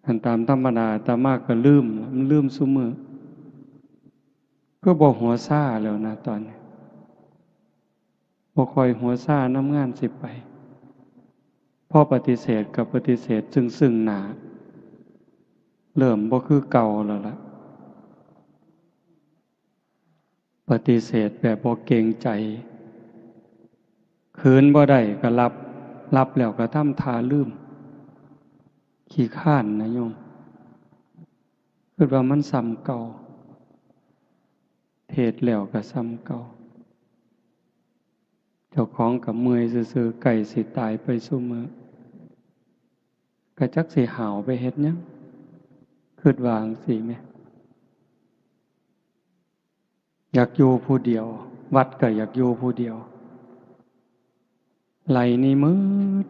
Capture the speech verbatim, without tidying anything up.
อันตามธรรมดาอาตมาก็ลืม มันลืมซุมื้อ คือบ่หัวซาแล้วนะตอนนี้ บ่ค่อยหัวซานำงานสิไป พอปฏิเสธก็ปฏิเสธซึ่งๆ หน้า เริ่มบ่คือเก่าแล้วล่ะ ปฏิเสธแบบบ่เกรงใจ คืนบ่ได้ก็หลับ หลับแล้วก็ทำท่าลืม ขี้คร้านนะโยม คิดว่ามันส่ำเก่า เทศน์แล้วก็ส่ำเก่า เจ้าของก็เมื่อยซื่อๆ ใกล้สิตายไปซุมื้อ ก็จักสิห้าวไปเฮ็ดหยัง คิดว่าจั่งซี้แหม อยากอยู่ผู้เดียว วัดก็อยากอยู่ผู้เดียว ไล่หนีหมด